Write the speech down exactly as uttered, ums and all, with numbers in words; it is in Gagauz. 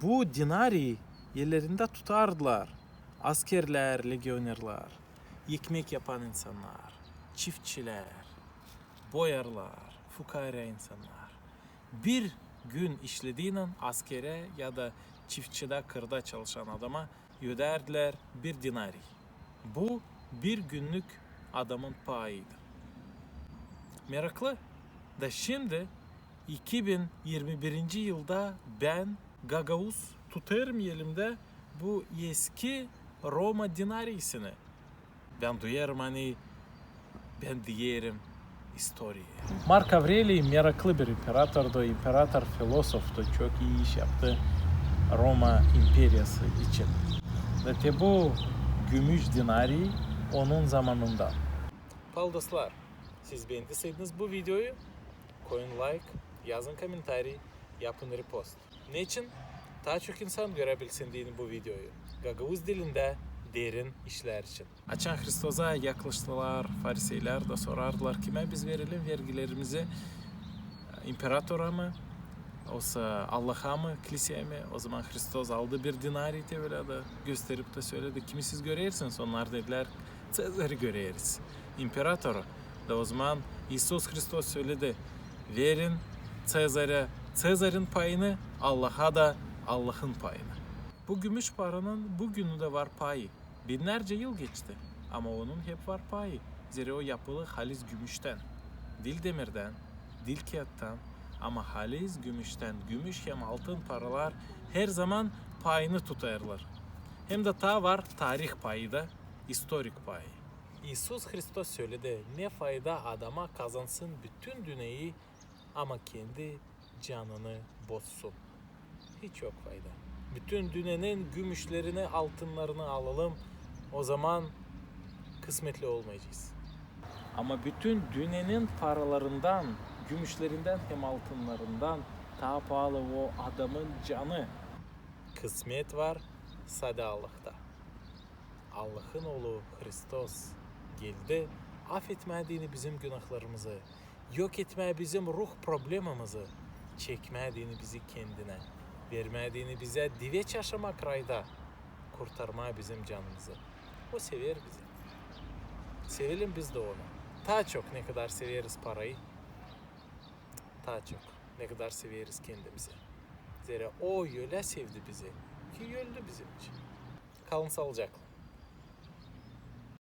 Bu dinariyi ellerindä tutardılar askerlär, legionerlar, ekmek yapan insannar, çiftçilär, boyarlar, fukaara insannar. Bir gün işlediynän askerä ya da çiftçidä, kırda çalışan adama ödärdilär bir dinariy. Bu bir günnük adamın payıydı. Meraklı. Da şindi iki bin irmi birinci yılda bän gagauz tutêrım elimdä bu eski Roma dinariyini. Bän duyêrım, ani bän diyerim istoriyayı. Mark Avreliy meraklı bir imperatordu, imperator-filosoftu, çok ii iş yaptı Roma imperiyası için. Da te bu gümüş dinariy onun zamanından. Paalı dostlar, siz beendiseydiniz bu videoyu, koyun layk, yazın komentariy, yapın repost. Neçin? Taa çok insan görebilsin deyni bu videoyu. Gagauz dilindä derin işlär için. Açan Hristosa yaklaştılar fariseylär da sorardılar, kimä biz verelim vergilerimizi? İmperatora mı? Osa Allaha mı, kliseyä mi? O zaman Hristos aldı bir dinariy te bölä da gösterip dä söledi, kimi siz görersiniz? Onnar dedilär, Tsezarı göreriz, imperatoru. Da o zaman İisus Hristos söledi, verin Tsezarä Tsezarın payını, Allaha da Allahın payını. Bu gümüş paranın büünü dä var payı. Binnärcä yıl geçti, ama onun hep var payı. Zerä o yapılı halis gümüştän. Diil demirdän, diil kiyattan, ama halis gümüştän. Gümüş hem altın paralar herzaman payını tutêrlar. Hem dä taa var tarih payı da, istorik payı. İisus Hristos söledi, ne fayda adama kazansın bütün dünneyi, ama kendi canını bozsun. Hiç yok fayda. Bütün dünnenin gümüşlerini, altınnarını alalım, o zaman kısmetli olmayacez. Ama bütün dünnenin paralarından, gümüşlerindän hem altınnarından taa paalı o adamın canı. Kısmet var sade Allahta. Allahın Oolu Hristos geldi afetmää deyni bizim günahlarımızı, yok etmää bizim ruh problemamızı, çekmää deyni bizi kendinä, vermää deyni bizä diveç yaşamak rayda, kurtarmaa bizim canımızı. O sever bizi. Sevelim biz dä Onu. Taa çok, ne kadar severiz parayı, taa çok, ne kadar severiz kendimizi. Zerä O ölä sevdi bizi, ki öldü bizim için. Kalın saalıcaklan.